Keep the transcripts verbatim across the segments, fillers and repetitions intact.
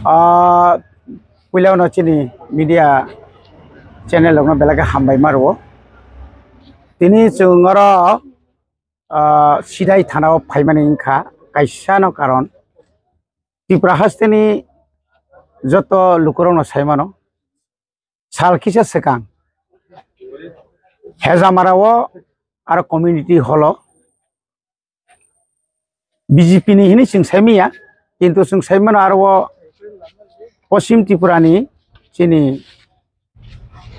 Ah, puila no chini media channel rokno belai khe hambai ma rwo. Tini chwng oro, ah, Sidai thana o phaimani wngkha kaisa no karon. Tripura hasteni joto lukurokno sai mano, sal kisa swkang Hejamara o aro community hall o B J P ni hini chwng sai manya, kintu chwng sai mano aro o Poschim Tripura ni chini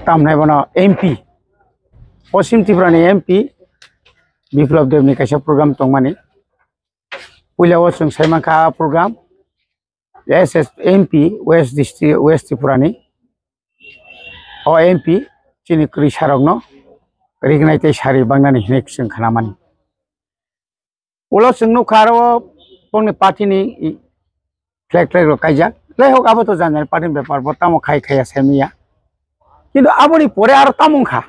tamnai bono M P, Poschim Tripura ni M P Biplab Deb ni kaisa program tongmani. Puila o chwng sai mankha a program S S M P West District, West Tripura ni. O M P chini kwrwi sarokno rignai tei sari bangnani hinwi chwng khnamani. Ulo chwng nukha aro bongni party ni flag, flag rok kaijak. Jaihok, abo to janjani party ni bepar, bo tamo khai khaiya sai manya. Kintu aboni pore aro tamo wngkha?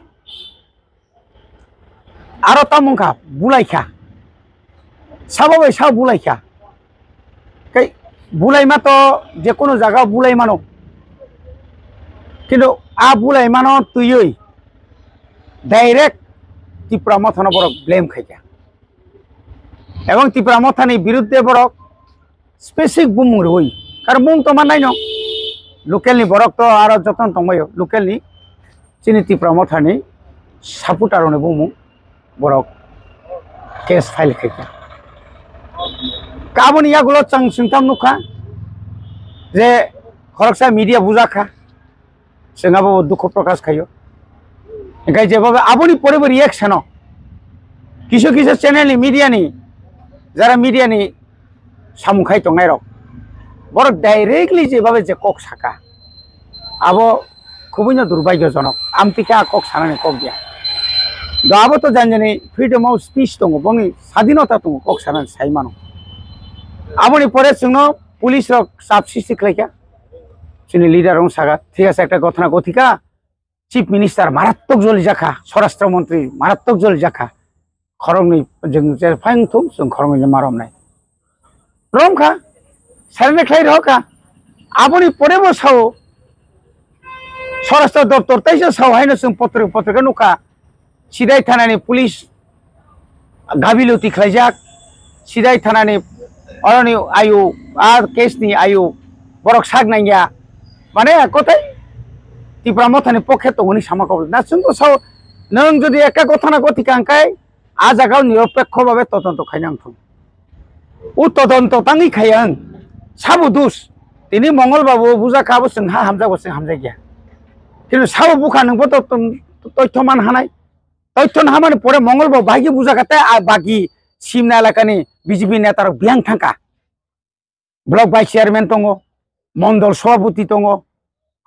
Aro tamo wngkha, bulaikha. Sabo bai sabo bulaikha. Tei bulaima to je kono jaga bulai mano. Kintu a bulaimano twiwi direct Tipra Mothano borok blame khaikha. Ebong Tipra Mothani birudde borok specific bumung rwui. Karon mung tongma naino. Local ni borok to aro jotono tongbaio. Local ni chini Tipra Mothani supporter rokni bumung borok case file khaikha. Kaboni yagulo chwng singtham nukha je khoroksa media bujakha. Chwng abo dukhu prokash khaio. Hingkhe jebaba aboni pore bo reaction o kisu kisu channel ni media ni, jara media ni samung khai tongnai rok, borok directly jebaba je kok saka, abo khubui no durbagyojonok. Amtwi khe a kok sanani kok ya. Do abo to janjani freedom of speech tongo, bongni sadinota tongo, kok sanani sai mano. Aboni pore chwngno police rok chap sristi khlaikha. Chini leader rok saka, thik ase, ekta ghotona ghotika, Chief Minister marattok joli jakha, Swarashtra Montri marattok joli jakha, khoroknwi jwng je phai wngthung, chwng khoroknwi je ma romnai. Romkha, surrender khlai rohorkha. Aboni pore bo sao, Swarashtra Doptor teisa sao haino chwng potrika potrika nukha, Sidai thanani police gabiluti khlaijak, Sidai thanani oroni ayu, a case ni ayu borok sak nangya, mane kothai Tipra Mothani pokhe tongoni sama kobol. Na chwng to sao, nwng jodi ekka gotona goti kangkai, a jaga o niropekho babe todonto khaina wngthung. O todonto tangwi khaya wng, sabo dus. Tini Mongol babu bujak kha, abo chwng ha hamjak, bo chwng hamjakya. Kintu sabo bukha nwngbo to, to, toitho man hanai. Toitho no hamani pore Mongol bo bahai khe bujak kha tei a bagi Simna elakani B J P neta rok biyang thangkha. Block vice chairman tongo, mondol sobhapoti tongo,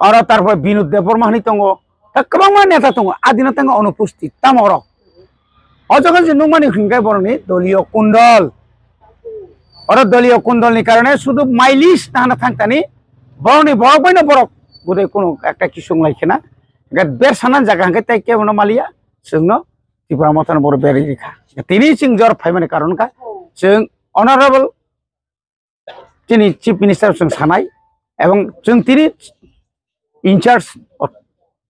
aro tarpore Binod Debbarma hinwi tongo, ta kwbangma neta tongo, adino tongo onupusthit tamo oro. O jaga je nukmani hwnkhe borokni doliyo kundol. Oro doliyo kundolni karone sudu mailis nahana thangtani, borokni borok baino borok budai kunu ekta kisung lai khena. Hwnkhe ber sanan jaga hwnkhe tei kebono maliya, chwngno Tipra Mothano borok berwi rikha. Tini chwng jor phaimani karon kha, chwng honorable chini Chief Minister chwng sanai, ebong chwng tini in charge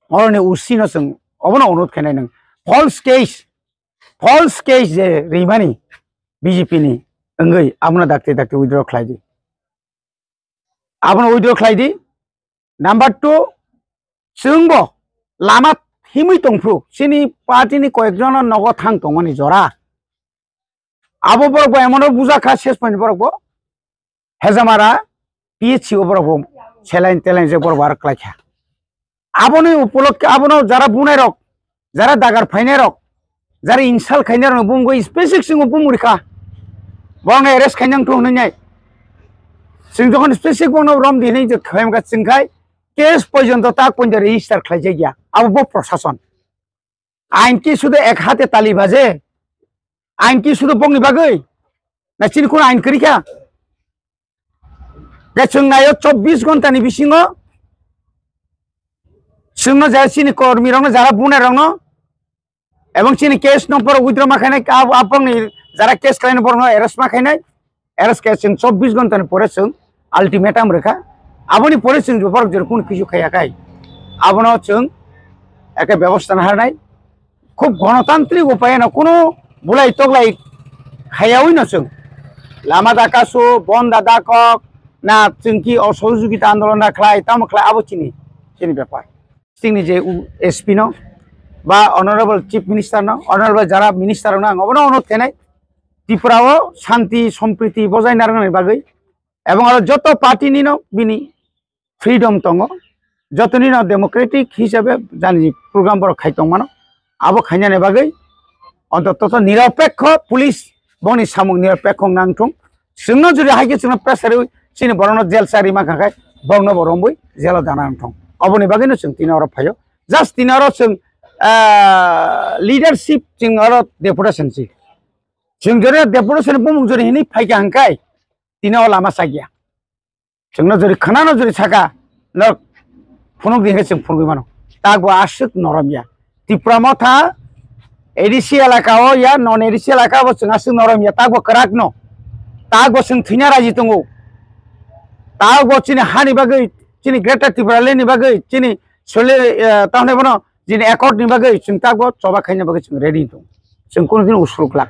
oroni O C no chwng obono onurod khainai nwng. False case, false case je rimani B J P ni wngwi abono dakti dakti withdraw khlai di. Abono withdraw khlai di. Number two, chwngbo lama himwi tongphru, chini party ni koyekjono nogo thang tongmani jora. Abo borok bo emono bujak kha, ses point borok bo Hejamara P H C o borok bo saline teline je borok bo aro klai kha. Aboni upolokke abono jara bunai rok, jara dagar phainai rok, jara insult khainai rok bumgo specific singo bumuri kha. Borokno arrest khainang thung hinwi nai. Chwng jokhon specific bono rom di hinwi je khlaimkha chwngkhai case porjonto tak porjonto register khlaijak ya. Abo bo prosason. Ain ki sudu ek hate tali baje? Ain ki sudu bongni bagwi? Na chini khun ain kwrwi kha? Khe chwng naio chobbish ghonta ni bisingo chwngno jara chini kormi rokno, jara bunai rokno, ebong chini case no borok withdraw ma khainai, a, a borokni jara case khlainai borokno arrest ma khainai, arrest khe chwng chobbish ghonta ni pore chwng ultimatum rwkha. Aboni pore chwng borok jora kunu kisu khaiya khai, abono chwng eke bebosta naharnai. Khub gonotantrik upaye no kunu bulai toklai khaiyawi no chwng lama dakasu, bon dadakok, na chwng ki osojogita andolon da khlai, tamo khlai, abo chini, chini bepar. Chini je u-, S P no, ba Honorable Chief Minister no, Honorable jara minister no ang obono ono thenai, Tripura o shanti sompriti bojai narwknani bagwi, ebong aro joto party ni no bini freedom tongo, joto ni no democratic hisabe jani program borok khai tongmano, abo khainani bagwi ontoto to nirapekho police bongni samung nirapekho nang thung, chwngno jodi hai khe chwngno pressure rwi chini borokno jail chari ma kha khai bongno bo rombwi jail o dana nang thung, oboni bagwi no chwng tini oro phaio, just tini oro chwng, ah, leadership chwng oro deputation si. Chwng jora deputation bumung jora hinwi phaikha hwnkhai tini o lama chakya. Chwngno jora khwnano jora saka, nok phunuk di hwnkhe chwng phunugwi mano. Tak bo aswk norom ya. Tipra Motha A D C elaka o ya, non A D C elaka bo chwng aswk norom ya. Tak bo kwrak no. Tak bo chwng thwina raji tongo. Tak bo chini hani bagwi, chini Greater Tipraland ni bagwi, chini sole, eh, tamni bono Jini accord ni bagwi chwng takbo choba khaina bagwi chwng ready tong. Chwng kunu din usruk lak.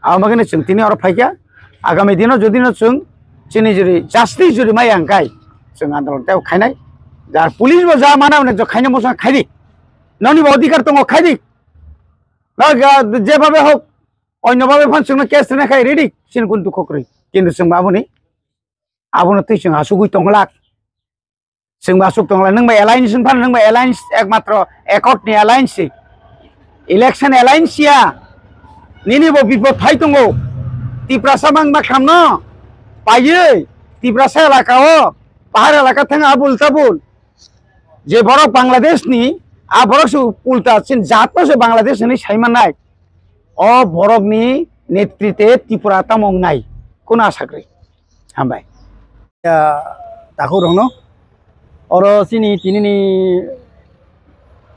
Abo bagwi no chwng tini oro phaikha. Agami dino jodi no chwng chini jodi justice jodi maya hwnkhe chwng andolon tei khainai. Jar police bo ja mana hwnwi khaina muchung khaidi. Noni bo adhikar tongo khaidi. No ga, jebhabe hok, onyo bhabe phan chwngno case rwna khai ready. Chini kunu dukho kwrwi. Kintu chwng aboni, abono twi chwng asugwi tongwlak. Chwng bo aswk tongla, nwng bai alliance wng phano, nwng bai alliance ekmatro accord ni alliance se. Election alliance ya. Nini bo bipod phai tongo. Tiprasa mang bakhamno paiwi Tiprasa elaka o, pahar elaka thang abul tabul. Je borok Bangladesh ni, a borok se ulta chin jat no se Bangladesh ni sai mannai. O borok ni netrite Tripura tamo wngnai. Kuno asa kwrwi. Hambai. Ya, takhuk rokno. Oro chini tinini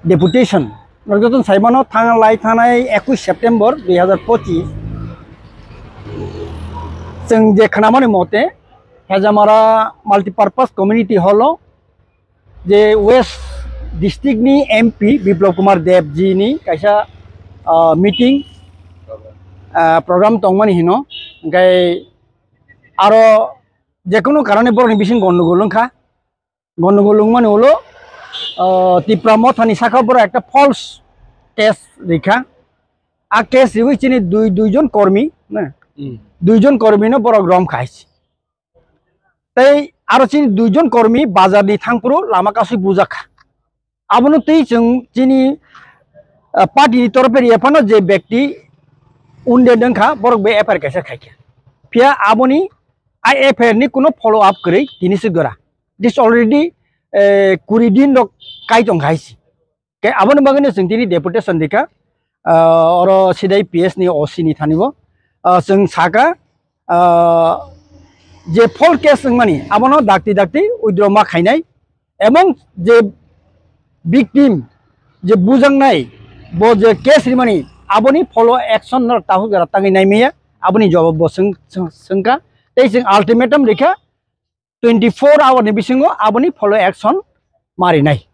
deputation. Norok joto sai mano thang lai thanai ekush September dui hazar pochis. Chwng je khnamani mote, Hejamara Multipurpose Community Hall o je West District ni M P Biplab Kumar Deb ji ni kaisa, ah, meeting, ah, program tongmani hino. Hingke aro jekunu karone borokni bising gondogol wngkha. Gondogol wngmani ulo, ah, Tipra Motha ni saka borok ekta false case rikha. A case riwi chini dui, duijon kormi, na? Hmm. Duijon kormi no borok romkha hai. Tei aro chini duijon kormi bazar ni thangphuru lama kasui bujakha. Abono twi chwng chini, ah, party ni torofe riya phano je bekti wounded wngkha, borok bai F I R kaisa khaikha. Phiya aboni a F I R ni kuno follow up kwrwi tini se gora. This already, eh, kuri din rok kai tong hai se. Ke aboni bagwino chwng tini deputation rikha, ah, oro sidai P S ni O C ni thani bo, ah, chwng saka, ah, je false case wngmani abono dakti dakti withdraw ma khainai, ebong je victim je bujaknai bo je case rimani aboni follow action no tahuk jora tangwi naimaya aboni jawab bo chwng, chwng, chwngkha tei chwng ultimatum rikha twenty four hour ni bisingo aboni follow action marinai.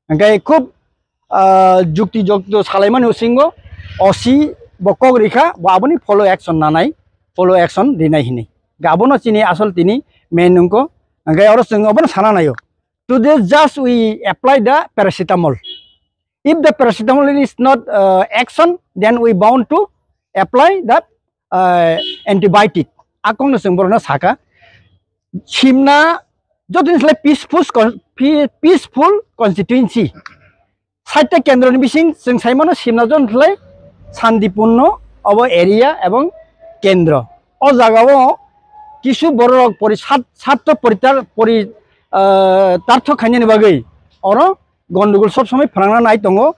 Hingke khub, ah, jukti jukto salaimani bisingo O C bo kok rikha, bo aboni follow action nanai, follow action rinai hinui. Hingke abono chini asol tini main wngkha. Hingke oro chwng obono sana naio. Today just we apply the paracetamol. If the paracetamol is not, uh, action, then we bound to apply the, uh, antibiotic. Akongno chwng borokno saka. Simna jotoni slai peaceful con-, pe-, peaceful constituency. Saita kendro ni bising chwng saimano Simna jotoni slai santipurno obo area ebong kendro. O jaga o kisu borok pori sat-, satto poritar-, pori, ah, tarthok khainani bagwi oro gondogol sob somoi phrangna nai tongo,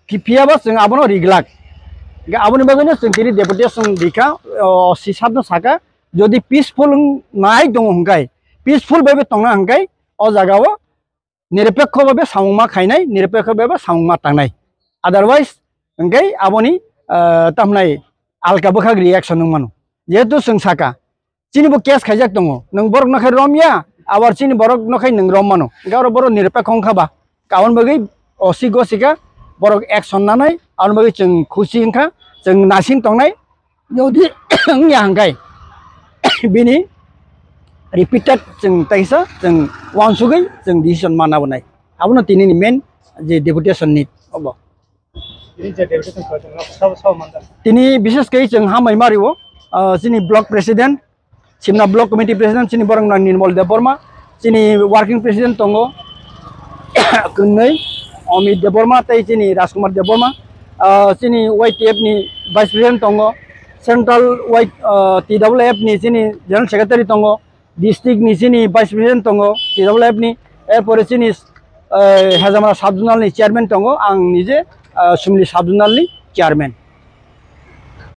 ki-, phiyaba chwng abono riglak. Hingke aboni bagwino chwng tini deputation rikha, o, si sabno saka, jodi peaceful wng nai tongo hwnkhe, peaceful bai bo tongna hwnkhe, o jagao nirapekho bai bo samung ma khainai, nirapekho bai bo samung ma tangnai. Otherwise, hwnkhe aboni, ah, tamhnai alka bwkhak reaction wng mano. Jehetu chwng saka, chini bo case khaijak tongo, nwng borok no khai rom ya, abar chini borok no khai nwng rom mano, hwnkhe oro borok nirapekho wngkha ba, aboni bagwi O C gosika borok action nanai, aboni bagwi chwng khusi wngkha, chwng nasing tongnai, jodi wngya hwnkhe bini repeated chwng teisa chwng uansugwi chwng decision mana bonai, abono tini ni main je deputation ni obo. Tini je deputation khaijak, sabo, sabo manjak. Tini bishes khe chwng hambai mario, ah, chini block president, Simna block committee president chini borok nang Nirmal Debbarma, chini working president tongo, kwnwi Amit Debbarma tei chini Rajkumar Debbarma, ah, chini Y T F ni vice president tongo, central Y, ah, T W F ni chini general secretary tongo, district ni chini vice president tongo, T W F ni, erpore chini, eh, Hajamara sub zonal ni chairman tongo, ang nije, ah, Sumli sub zonal ni chairman.